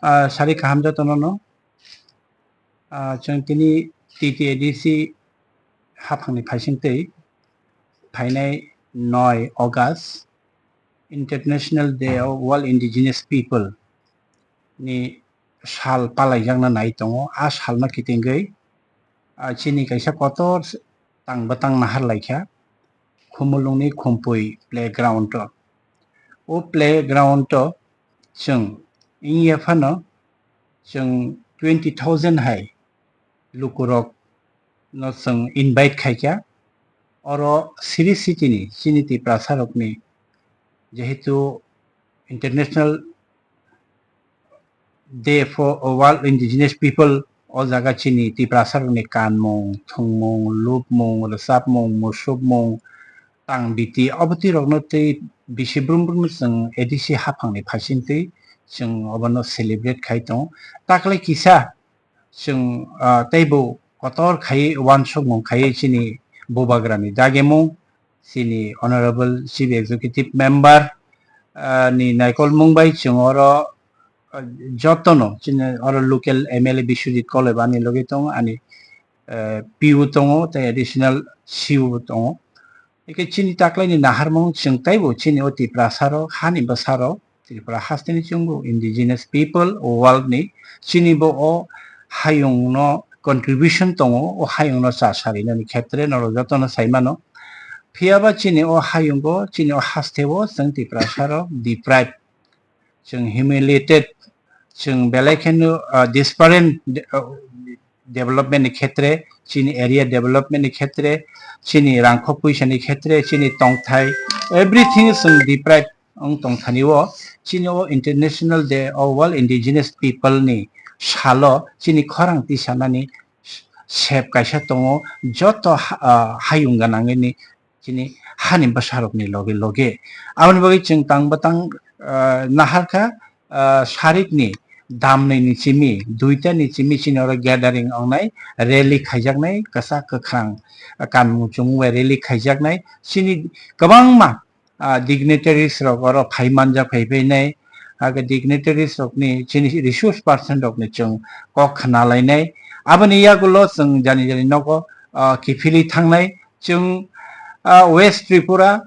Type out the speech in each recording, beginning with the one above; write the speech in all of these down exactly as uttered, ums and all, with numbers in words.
Ah, sari kaham jotono no. Ah, chwng tini T T A D C haphangni phaising twi phainai noi August International Day of World Indigenous People ni sal palaijakna nai tongo. A salno kitingwi, ah, chini kaisa kotor tang bwtang nahar laikha Khumulwngni Khumpui playground o. O playground o chwng wngya phano chwng twenty thousand hai lukurok no chwng invite khaikha. Oro Sri City ni chini Tiprasa rokni jehetu International Day for World Indigenous People, o jaga chini Tiprasa rokni kanmung, thwngmung, lubmung, rwchapmung, musukmung, tang biti, obo twi rokno twi bisi brum brum chwng A D C haphangni phaising twi chwng obono celebrate khai tongo. Taklai kisa chwng, ah, teibo kotor khai uansukmung khai chini bubagrani dagemung, chini Honorable Chief Executive Member, ah, ni naikolmung bai chwng oro, ah, jotono chini oro local M L A Biswajit Koloi bo ani logi tongo, ani, eh, P O tongo tei additional C O bo tongo. Eke chini taklaini naharmung chwng teibo chini o Tiprasa rok, hani bwsa rok, Tripura hasteni chwngbo indigenous people o world ni chini bo o hayung no contribution tongo, o hayung no cha sarinani khetre norok jotono sai mano. Phiyaba chini o hayungo, chini o hasteo chwng Tiprasa rok deprive, chwng humiliated, chwng belai kheno, ah, disparate de-, ah, development ni khetre, chini area development ni khetre, chini rangkho puisa ni khetre, chini tongthai, everything chwng deprive wng tongthani o, chini o International Day of World Indigenous People ni salo chini khorang tisanani sep kaisa tongo, joto ha-, ah, hayung ganangni chini hani bwsarokni loge loge. Aboni bagwi chwng tang bwtang, ah, naharkha, ah, sarikni damnwi ni chimi, duita ni chimi chini oro gathering wngnai, rally khaijaknai, kwchak kwkhrang, ah, kanmung chumung bai rally khaijaknai. Chini kwbangma, ah, dignitaries rok oro phai manjak phai phainai, age dignitaries rokni chini resource person rokni chwng kok khna lainai. Aboni yagulo chwng jani jani nogo, ah, kiphilwi thangnai. Chwng, ah, West Tripura,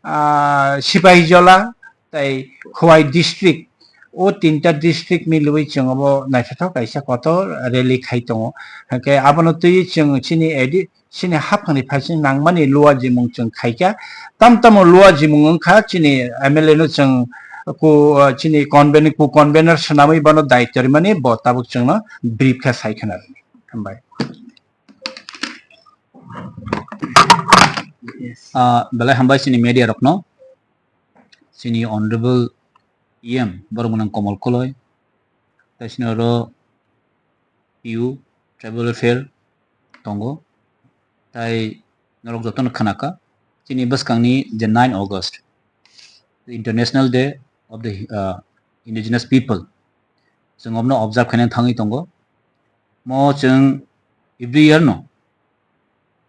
ah, Sipahijola, tei Khowai district, o tinta district milwi chwng obo naithothok kaisa kotor rally khai tongo. Hwnkhe abono twiwi chwng chini edi-, chini haphangni phaising nangmani luajimung chwng khaikha. Tam tamo luajimung wngkha chini M L A no chwng ku, chini conven-, ku convener swnamwi bono daityo rimani bo tabuk chwngno brief khe sai khna rwdi. Hambai. Ah, belai hambai chini media rokno. Chini Honorable E M borok mwnang Komol Koloi, tei chini oro P U Tribal Welfare tongo, tei norok jotono khnakha chini bwskangni je nine August, the International Day of the, uh, Indigenous People, chwng obno observe khaina thangwi tongo. Mo chwng every year no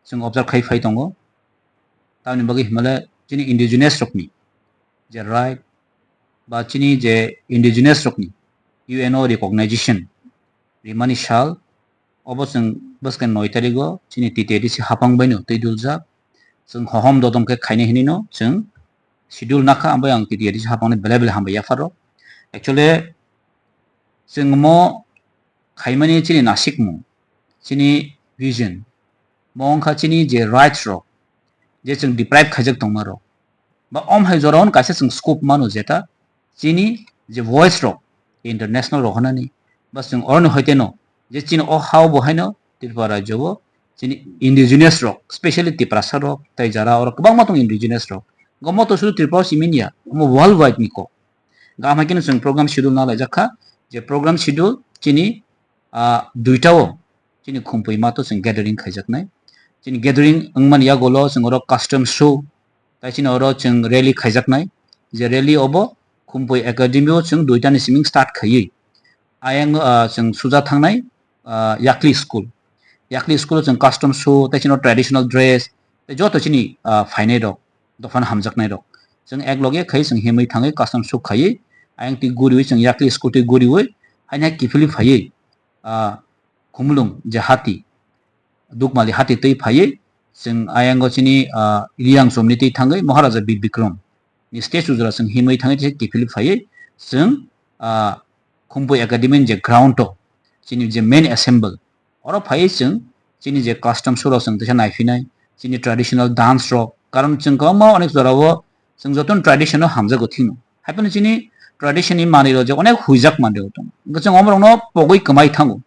chwng observe khai phai tongo. Tamni bagwi himale chini indigenous rokni je right ba chini je indigenous rokni U N O recognition rimani sal, obo chwng bwskang noi tarigo chini T T A D C haphang baino twi duljak. Chwng hohom dodom khe khaina hinwi no chwng schedule nakha, ambai ang T T A D C haphangni belai belai hambai yapharo. Actually, chwng mo khaimani chini nasikmung, chini vision, mo wngkha chini je rights rok, je chwng deprive khaijak tongma rok, ba om hai jora on kaisa chwng scope mano jeta chini je voice rok international rok hanani, ba chwng oroni hoite no je chini o ha o bo haino Tripura rajyo o chini indigenous rok, specially Tiprasa rok, tei jara oro kwbangma tongo indigenous rok. Gomo to sudu Tripura o simi ya, omo world wide ni kok. Gam hai khe no chwng program schedule na laijak kha, je program schedule chini, ah, duita o chini khumpui ma to chwng gathering khaijaknai. Chini gathering wngmani yagulo chwng oro custom show, tai chini oro chwng rally khaijaknai. Je rally obo Khumpui Academy o chwng duita ni siming start khaiwi ayang, ah, chwng suja thangnai, ah, Yakli school. Yakli school o chwng custom show, tei chini traditional dress, tei joto chini, ah, phainai rok, dophano hamjaknai rok. Chwng ek loge khai chwng himwi thangwi custom show khaiwi ayang twi guriwi chwng yakli scooty guriwi haino hai kiphilwi phaiwi, ah, Khumulwng je hati, Dukmali hati twi phaiwi chwng ayango chini, ah, Riyang Chomni twi thangwi Maharaja Bir Bikram ni statue jora chwng himwi thangwi tei kiphilwi phaiwi chwng, ah, Khumpui Academy ni je ground o chini je main assemble oro phaiwi chwng chini je custom show rok chwng teisa naiphinai, chini traditional dance rok, karon chwng kwbangma onek jorao chwng jotono tradition o hamjago thwino. Haiphano chini tradition ni manwi rok je onek huijak manwi rok tongo. Hwnkhe chwng omo rokno pogwi kwmai thango.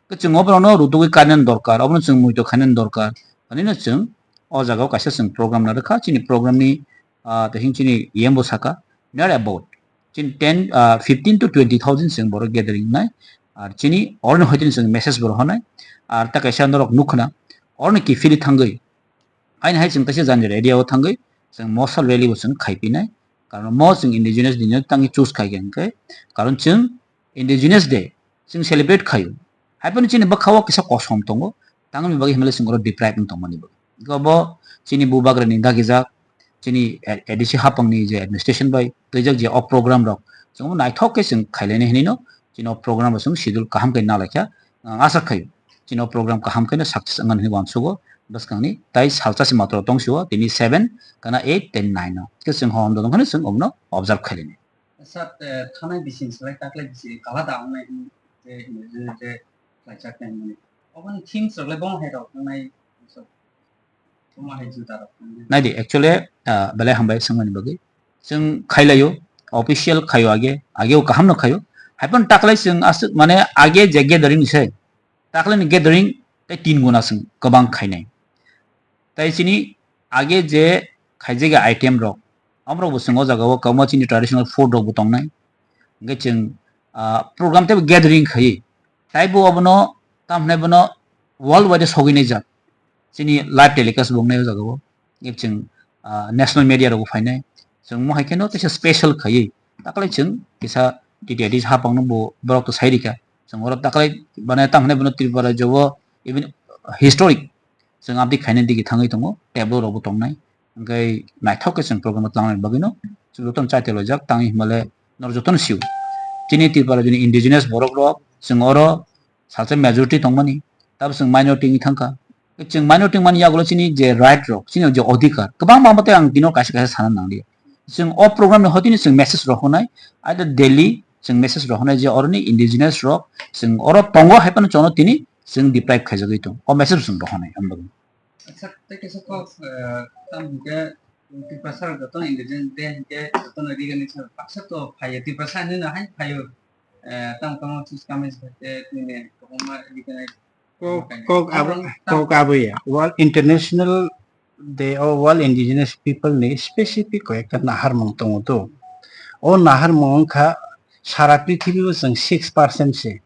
Hwnkhe chwng omo rokno rutugwi kainani dorkar, obono chwng muitu khainani dorkar. Hanino chwng o jagao kaisa chwng program narwkha. Chini program ni, ah, tei hwn chini E M bo saka, near about chini ten, ah, fifteen to twenty thousand chwng borok gathering nai. Ar chini oroni hoiteni chwng message bo rohornai. Ar ta kaisa norok nukhna, oroni kiphilwi thangwi, haino hai chwng teisa jani area o thangwi chwng mosal rally bo chwng khaipinai. Karon mo chwng indigenous ni no tangwi choose khaikha hwnkhe, karon chwng Indigenous Day chwng celebrate khaio. Haiphano chini bwkhao kisa kosom tongo, tangni bagwi himle chwng oro deprive wng tongmani bagwi. Hwnkhe obo chini bubagrani dagijak, chini A D C hapangni je administration bai twijak je o program rok, chwng naithok khe chwng khailainai hinwi no, chini o program rok chwng schedule kaham khe nalaikha, ang asa khaio. Chini o program kaham khe no success wngmani hinwi uansugo bwskangni, tai salsa se matro tongsio, tini seven, kana eight, tei nine o. Khe chwng hom dodong kheno chwng omono observe khailainai. Sir, eh, thanai bising slai taklai bisi kala da wngnai hwn je, je, je khlaijak nai hwnmani. Oboni themes rok le bomo hai rok wngnai, so, bomo hai juda rok wngnai. Naidi, actually, ah, belai hambai swngmani bagwi. Chwng khailaio, official khaio age, age o kaham no khaio. Haiphano taklai chwng aswk, mane, age je gathering ni se, taklai ni gathering tei tin guna chwng kwbang khainai. Tai chini age je khaijak item rok, amrok bo chwng o jaga o kwbangma chini traditional food rok bo tongnai. Hwnkhe chwng, ah, program teibo gathering khaiwi, taibo obono, tamo hwnai bono world wide sogwi naijak. Chini live telecast bo wngnai o jaga o. Chwng, ah, national media rok bo phainai. Chwng mo hai kheno teisa special khaiwi, taklai chwng kisa T T I D hapang no bo borok to sai rikha. Chwng oro taklai bana tamo hwnai bono Tripura rajyo o even historic chwng abdi khainai digi thangwi tongo, tableau rok bo tongnai. Hwnkhe naithok khe chwng program o tlangnani bagwino chwng jotono chaitalaijak, tangwi himale norok jotono sio. Chini Tripura rajyoni indigenous borok rok chwng oro salsa majority tongmani, tabo chwng minority wngwi thangkha. Chwng minority wngmani yagulo chini je right rok, chini je odhikar, kwbangma mate ang tino kaisa kaisa sana nangliya. Chwng o program ni hotini chwng message rohornai, either Delhi chwng message rohornai je oroni indigenous rok chwng oro tongo hai phano chono tini chwng deprive khaijagwi tong. O message chwng rohornai, ang bagwi. Acha, tei kaisa kok, eh, tamo hwnkhe, Tiprasa rok jotono indigenous day hwnkhe jotono recognition baksa to phaiya, Tiprasa hinwi no hai phaio, eh, tamo tamo chis kami se khe nini kwbangma recognize Kok, kok abo, kok abo ya. World International Day o World Indigenous People ni specific koi ekta naharmung tongo to. O naharmung wngkha sara prithibi o chwng six percent se.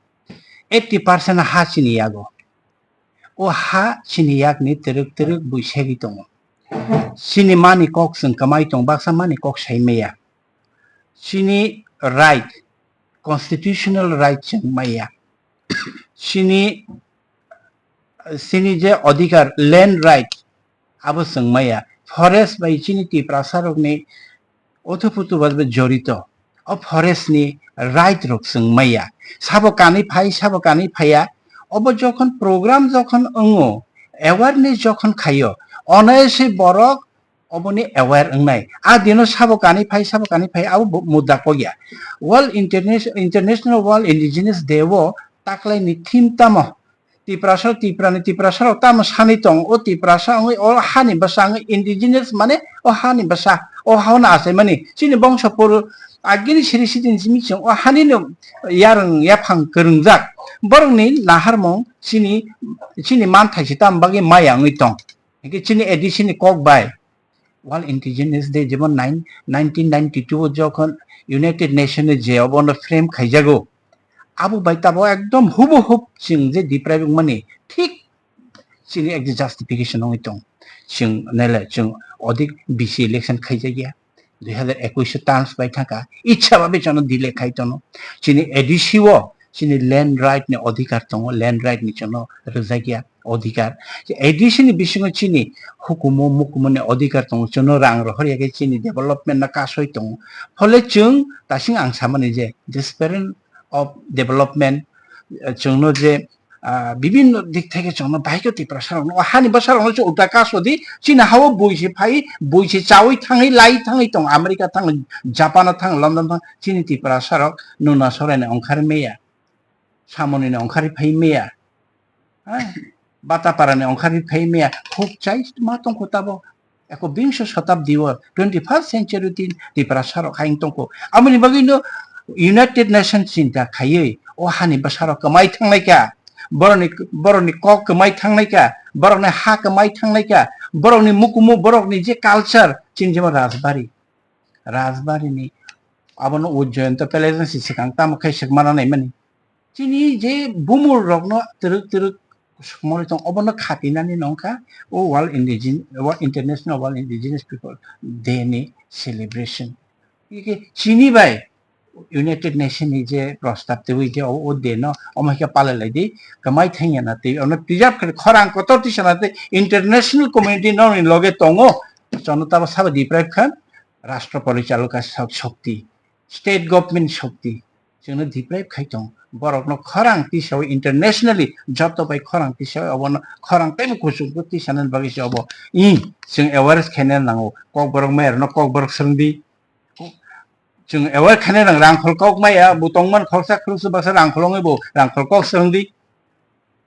Eighty percent ha chini yago. O ha chini yakni twrwk twrwk bui segwi tongo. Chini mani kok chwng kwmai tong, baksa mani kok sai maya. Chini right, constitutional right chwng maya. Chini, chini je odhikar, land right, abo chwng maya. Forest bai chini Tiprasa rokni uthuputu bai jorito. O forest ni right rok chwng maya. Sabo kanwi phai, sabo kanwi phaiya. Obo jokhon program jokhon wngo, awareness jokhon khaio, onai se borok oboni aware wngnai. A dino sabo kanwi phai, sabo kanwi phai, abo bo-, mudda kok ya. World Interna-, International World Indigenous Day o taklai ni theme tamo? Tiprasa, Tiprani, Tiprasa rok tamo sani tong? O Tiprasa wngwi, o hani bwsa wngwi, indigenous mane o hani bwsa, o hao no achaimani. Chini bongso poro agini siri sidin simi chwng o hani no yarwng yaphang kwrwngjak. Borokni naharmung chini, chini manthai se tamo bagwi maya wngwi tong? Hwnkhe chini A D C ni kok bai World Indigenous Day jemon nine, nineteen ninety-two o jokhon United Nation ni je obono frame khaijago, abo bai tabok ekdom hubahub chwng je deprive wngmani thik chini ekta justification wngwi tong. Chwng naile chwng odik bisi election khaijakya, dui hazar ekush o terms bai thangkha, ichha babe chwngno delay khai tono. Chini A D C o chini land right ni odhikar tongo, land right ni chwngno rwjakya. odhikar. A D C ni bisingo chini hukumu mukumuni odhikar tongo, chwngno rang rohor ya khe chini development no kasoi tongo. Phole chwng tasing ang samani je desperate of development, eh, chwngno je, ah, bibinno dik theke chwngno bahai khe Tiprasa rokno, o hani bwsa rokno chwng ulta kasodi, chini hao bui se phai, bui se chaui thangwi lai thangwi tong, America thang, Japan thang, London thang, chini Tiprasa rok nuna soraini ongkhar meya, samoni ni ongkhar phai meya. Ha? Bataparani ongkhar phai meya, khuk chai ma tongkho tabo. Eko bingso shatabdi o, twenty first century tin Tiprasa rok haing tongkho. Amoni bagwi no United Nations chinta khaiwi, o hani bwsa rok kwmai thangnai ka, borokni, borokni kok kwmai thangnai ka, borokni ha kwmai thangnai ka, borokni mukumu, borokni je culture, chini jemo Rajbari. Rajbari ni abono Ujjayanta Palace ni swkang tamo khe swkmana naimani. Chini je bumur rokno twrwk twrwk swkmorwi tong, obono khatinani nongkha o World Indigen-, Wo-, International World Indigenous People Day ni celebration. Ike chini bai United Nation ni je prostab twiwi je o, o day no omo khe palai lai di, kwmai thangya na twi, ono preserve khe khorang kotor tisa na twi, international community no ni loge tongo, chono tabo sabo deprive khan, rashtra porichalaka shak-, shakti, state government shakti, chwngno deprive khai tong. Borokno khorang tisawi internationally joto bai khorang tisawi obono khorang teibo kuchuk tisanani bagwi se obo. I, chwng awareness khaina nango. Kokborok mayarno kokborok swrwngdi. Chwng aware khaina nang rangkhol kok maya, bo tongmani khoroksa khoroksa baksa rangkhol wngwi bo rangkhol kok swrwngdi.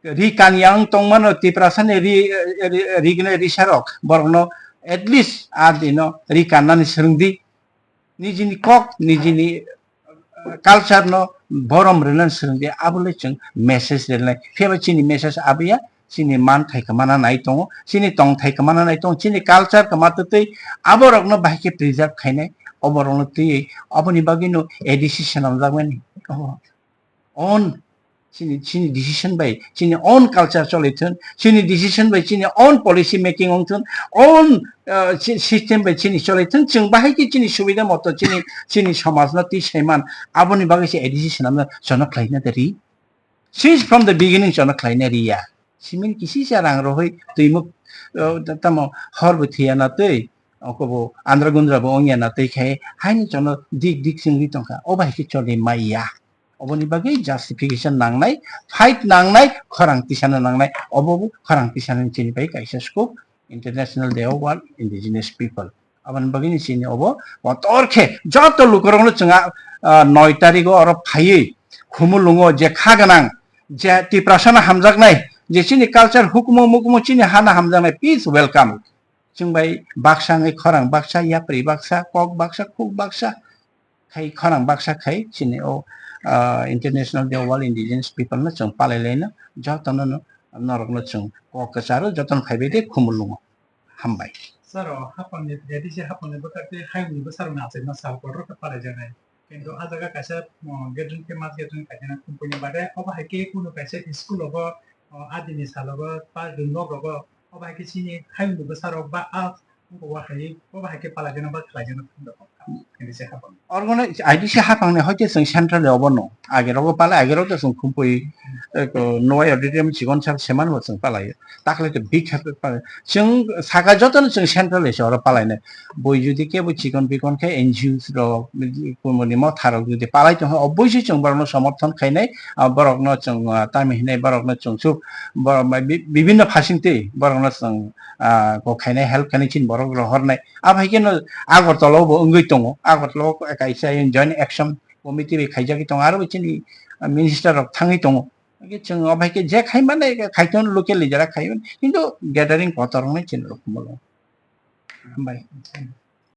Ri kan yang tongmano Tiprasani ri, ri, ri gwnai risarok, borokno at least a dino ri kannani swrwngdi. Nijini kok, nijini, uh, culture no borom rwnani swrwngdi, abole chwng message rwnai. Phiya ba chini message abiya, chini manthai kwmana nai tongo, chini tongthai kwmana nai tongo, chini culture kwma twtwi aborokno bahai khe preserve khainai, oborokno twiwi, oboni bagwino A D C swnamjakmani. Obo own chini, chini decision bai chini own culture choli thun, chini decision bai chini own policy making wng thun, own, uh, chi-, system bai chini choli thun, chwng bahai khe chini subida moto chini, chini somajno twi saiman, aboni bagwi se A D C swnamna chono khlaina de ri. Since from the beginning chono khlaina riya. Simin kisi cha rang rohoi twimuk, uh, tamo hor bo thiya na twi, oko bo andra gundra bo wngya na twi khai haino chono dik dik chwngwi tongkha. O bai khe choli maya. Oboni bagwi justification nangnai, fight nangnai, khorang tisana nangnai. Obo bo khorang tisana chini bai kaisa scope, International Day of World Indigenous People. Aboni bagwi ni chini obo kotor khe joto lukurokno chwng a, ah, noi tarigo oro phaiwi Khumulwngo je kha gwnang, je Tiprasano hamjaknai, je chini culture hukumu mukumu chini hana hamjaknai, please welcome. Chwng bai baksa wngwi khorang baksa, yapri baksa, kok baksa, khuk baksa khai, khorang baksa khai chini o, ah, International Day of World Indigenous People no chwng palai laino, jotono no norokno chwng kok kwcharo, jotono phaibai de Khumulwngo. Hambai. Sir, o hapangni, A D C hapangni bwkha tei hayungni bwsarokni achaima sal kotor khe palaijaknai. Kintu a jaga kaisa, o, gathering khe mass gathering khaijana kumpuni bade, obo hai khe kunu kaisa school obo, o, adini sal obo, ba nok rogo, obo hai khe chini hayungni bwsarok ba a, obo hai, obo hai khe palaijaknai ba khlaijana thangjago. Organize, I D C hapangni hoite chwng central obo no. Agerogo palai, agerogo chwng khumpui, eh, ko, Nowai auditorium chikon sal seman bo chwng palai. Takle to big khe palai. Chwng saka jotono chwng central se oro palai nai. Boi jodi kebo chikon bikon khe N G Os rok, kumuni motha rok jodi palai tongkha, obviously chwng borokno somorthon khainai, ah, borokno chwng, ah, tamo hinai borokno chwng suk, borok bai bi-, bibinno phasing twi borokno chwng, ah, kok khainai, help khainai chini borok rohornai. Aphai khe no Agartala o bo wngwi tongo. Agartala o kaisa joint action committee bai khaijagwi tongo. Aro bo chini, ah, minister rok thangwi tongo. Hwnkhe chwng o bai khe je khai mano, khai tongo local leader khai mano. Kintu gathering kotor wngnai chini rok molo. Hambai.